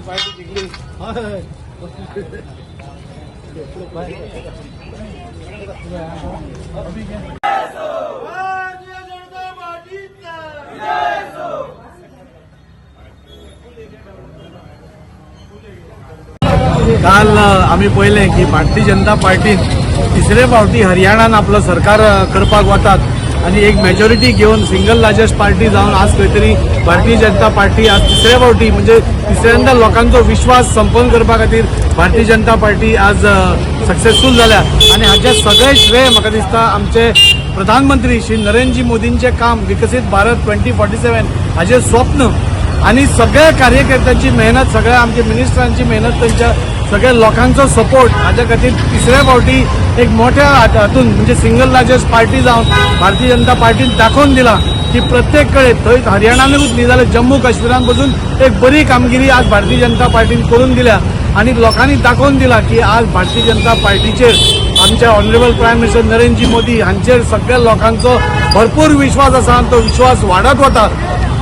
Party जिंकली. भारतीय जनता पार्टीचा. काल आमी पळयलें की भारतीय जनता पार्टीन तिसरे फावटी हरियाणान आपलो सरकार करपाक वतात आनी एक मेजॉरिटी घेवन सिंगल लार्जस्ट पार्टी जावन आज खंय तरी भारतीय जनता पार्टी आज तिसरे फावटी, म्हणजे तिसऱ्यांदा लोकांचो विश्वास संपन्न करपा खातीर भारतीय जनता पार्टी आज सक्सेसफूल जाल्या. आनी हाचें सगळें श्रेय म्हाका दिसता आमचे प्रधानमंत्री श्री नरेंद्रजी मोदींचें काम, विकसीत भारत 2047 हाजें स्वप्न आणि सगळ्या कार्यकर्त्यांची मेहनत, सगळ्या आमच्या मिनिस्टरांची मेहनत, त्यांच्या सगळ्या लोकांचो सपोर्ट, हाच्या खातीर तिसऱ्या फावटी एक मोठ्या हातून, म्हणजे सिंगल लार्जस्ट पार्टी जावन भारतीय जनता पार्टीन दाखोवन दिला की प्रत्येक कडेन, थंय हरियाणानूच न्ही जाल्यार जम्मू काश्मीरान पसून एक बरी कामगिरी आज भारतीय जनता पार्टीन करून दिल्या. आणि लोकांनी दाखोवन दिला की आज भारतीय जनता पार्टीचेर, आमच्या honourable prime minister Narendraji Modi हांचेर सगळ्या लोकांचो भरपूर विश्वास आसा आनी तो विश्वास वाडत वता.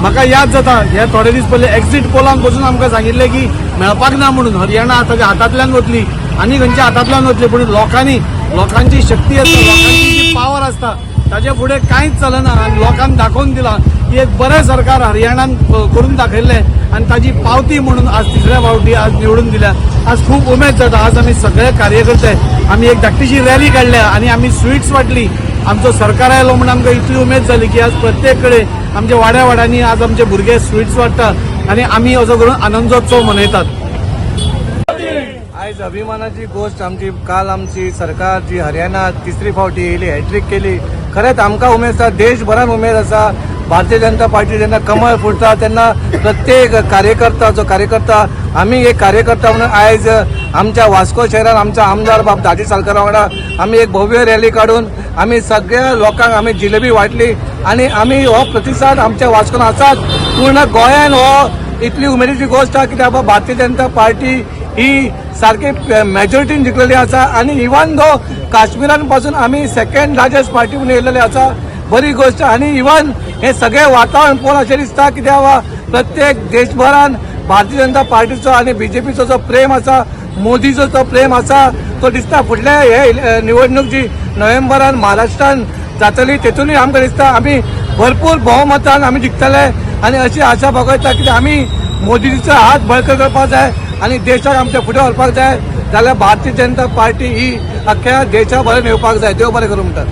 म्हाका याद जाता, हे थोडे दीस पयले एक्झीट पोलान बसून आमकां सांगिल्लें की मेळपाक ना म्हणून, हरियाणा ताच्या हातांतल्यान वतली आनी खंयच्या हातांतल्यान वतली. पूण लोकांनी, लोकांची शक्ती आसता, लोकांची जी पावर आसता, ताच्या फुडें कांयच चलना. आनी लोकांक दाखोवन दिलां की एक बरें सरकार हरियाणान करून दाखयल्लें आनी ताजी पावती म्हणून आज तिसऱ्या फावटी आज निवडून दिल्या. आज खूब उमेद जाता. आज आमी सगळे कार्यकर्ते आमी एक धाकटीशी रॅली काडल्या आनी आमी स्विट्स वाटली. आमचो सरकार आयलो म्हणून आमकां इतली उमेद जाली की आज प्रत्येक कडेन आमच्या वाड्या वाड्यांनी आज आमचे भुरगे स्विट्स वाडटात आनी आमी असो करून आनंदोत्सव मनयतात. आयज अभिमानाची गोश्ट आमची, काल आमची सरकार जी हरियाणा तिसरी फावटी येयली, हॅट्रीक केली. खरेंच आमकां उमेद आसा, देशभरान उमेद आसा. भारतीय जनता पार्टी जेन्ना कमळ फुलता तेन्ना प्रत्येक कार्यकर्ता जो कार्यकर्ता, आमी एक कार्यकर्ता म्हणून आयज आमच्या वास्को शहरान आमचा आमदार बाब दाजी सालकार वांगडा आमी एक भव्य रॅली काडून आमी सगळ्या लोकांक आमी जिलेबी वाटली. आनी आमी हो प्रतिसाद आमच्या वास्कोन आसाच, पूर्ण गोंयान हो इतली उमेदीची गोश्ट आहा, कित्याक बाबा भारतीय जनता पार्टी ही सारकी मेजॉरिटीन जिखलेली आसा. आनी इवन दो काश्मीरान पासून आमी सेकंड लार्जस्ट पार्टी म्हणून येयलेली आसा, बरी गोश्ट. आनी इवन हे सगळे वातावरण पळोवन अशें दिसता, कित्याक बाबा प्रत्येक देशभरान भारतीय जनता पार्टीचो आनी बीजेपीचो जो प्रेम आसा, मोदीचो जो प्रेम आसा, तो दिसता. फुडल्या हे निवडणूक जी नोव्हेंबरान महाराष्ट्रान जातली, तेतूनय आमकां दिसता आमी भरपूर भोवमतान आमी जिखतले. आनी अशी आशा बाळगता की आमी मोदीचो हात बळकट करपाक जाय आनी देशाक आमच्या फुडें व्हरपाक जाय जाल्यार भारतीय जनता पार्टी ही अख्ख्या देशा भर येवपाक जाय. देव बरें करूं म्हणटात.